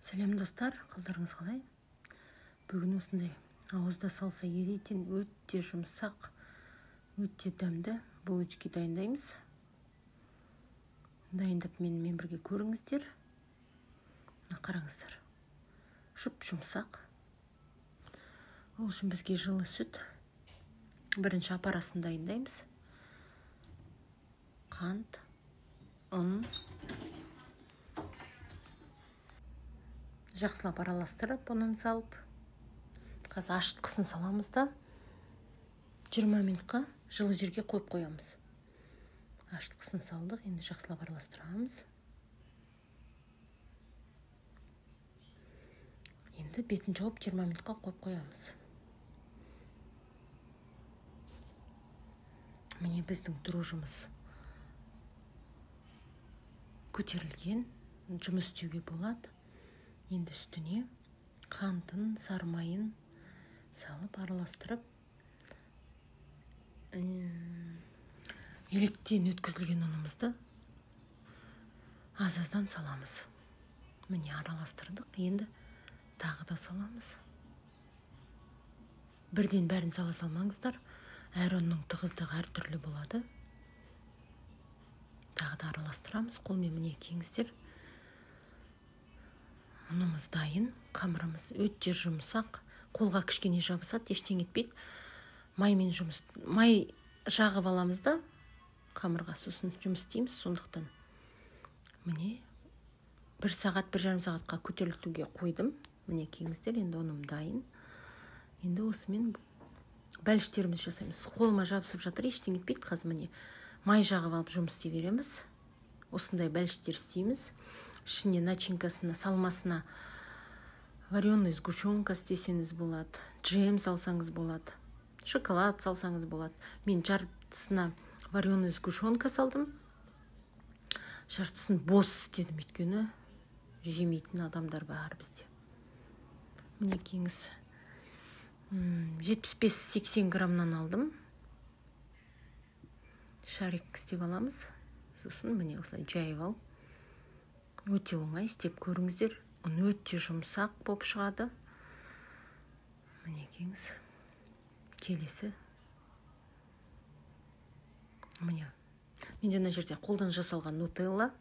Сәлем достар, қалдарыңыз қалай? Бүгін осындай ауызда салса еритін өте жұмсақ, өте дәмді булочки дайындаймыз. Дайындап менімен бірге көріңіздер. Қараңыздар. Жұп-жұмсақ. Ол үшін бізге жылы сүт. Бірінші апарасын дайындаймыз. Қант, ұн. Жақсылап араластырып, ұнын салып, қазір ашытқысын саламыз да 20 минутқа жылы жерге қойып қоямыз. Ашытқысын салдық, енді жақсылап араластырамыз. Енді бетін жауып 20 минутқа қойып қоямыз. Міне біздің дрожжымыз көтерілген, жұмыс істеуге болады. Енді үстіне қантын, сармайын салып араластырып, електен өткізілген ұнымызды аз-аздан саламыз. Міне араластырдық, енді тағы да саламыз. Бірден бәрін сала салмаңыздар, әр ұнның тығыздығы әртүрлі болады. Тағы да араластырамыз, қолмен міне кеңіздер. Ұнымыз дайын, қамырымыз өте жұмсақ, қолға кішкене жабысады, ештеңе етпейді. Маймен жұмыс, май жағып аламыз да қамырға, сосын жұмыс істейміз. Сондықтан міне 1 сағат, 1,5 сағатқа көтерілтуге қойдым. Міне кеңіздер, енді ұным дайын. Енді осымен бәліштерімізді жасаймыз. Қолыма жабысып жатыр, ештеңе етпейді. Қазір міне май жағып алып жұмыс істей береміз. Осындай бәліштер істейміз. Ішіне начинкасына, салмасына вареный сгущенка істесеңіз болады, джем салсаңыз болады, шоколад салсаңыз болады. Мен жартысына вареный сгущенка салдым, жартысын бос істедім, өйткені жемейтін адамдар бар бізде. Мінекейіңіз, 75-80 граммнан алдым. Шарик істеп аламыз. Сосын міне осылай жайып алып, өте оңай істеп көріңіздер. Ұн өте жұмсақ болып шығады. Мінекейіңіз, келесі. Міне, менде мына жерде қолдан жасалған нутелла.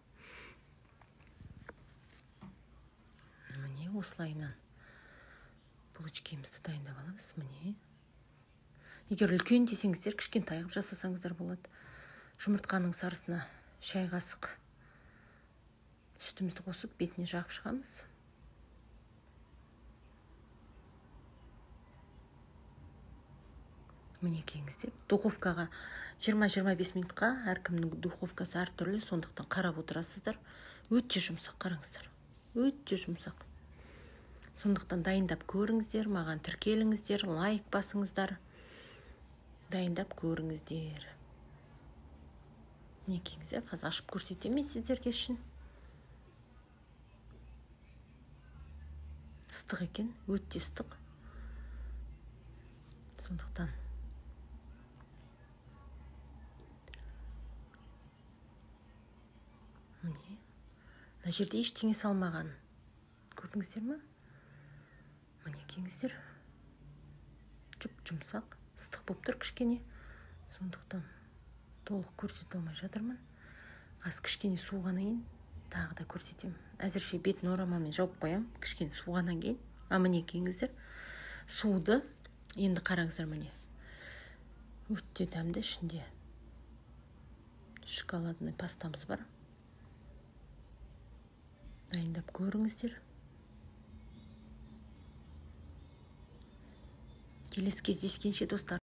Міне осылайынан булочкемізді дайындап аламыз. Міне, егер үлкен десеңіздер, кішкентай қылып жасасаңыздар болады. Жұмыртқаның сарысына шай қасық сүтімізді қосып, бетіне жағып шығамыз. Мінекейіңіздер, духовкаға 20-25 минутқа, әркімнің духовкасы әртүрлі, сондықтан қарап отырасыздар. Өте жұмсақ, қараңыздар, өте жұмсақ. Сондықтан дайындап көріңіздер, маған тіркеліңіздер, лайк басыңыздар, дайындап көріңіздер. Мінекейіңіздер, қазір ашып көрсетемін сіздерге ішін. Ыстық екен, өте ыстық. Сондықтан міне, мына жерде ештеңе салмаған. Көрдіңіздер ме? Мінекейіңіздер, жұп-жұмсақ, ыстық болып тұр кішкене. Сондықтан толық көрсете алмай жатырмын. Қазір кішкене суығаннан кейін тағы да көрсетемін. Әзірше бетін орамалмен жауып қоямын, кішкене суығаннан кейін. Мінекейіңіздер, суды енді қараңыздар, міне. Өте дәмді, ішінде шоколадный пастамыз бар. Дайындап көріңіздер. Келесі кездескенше, достар.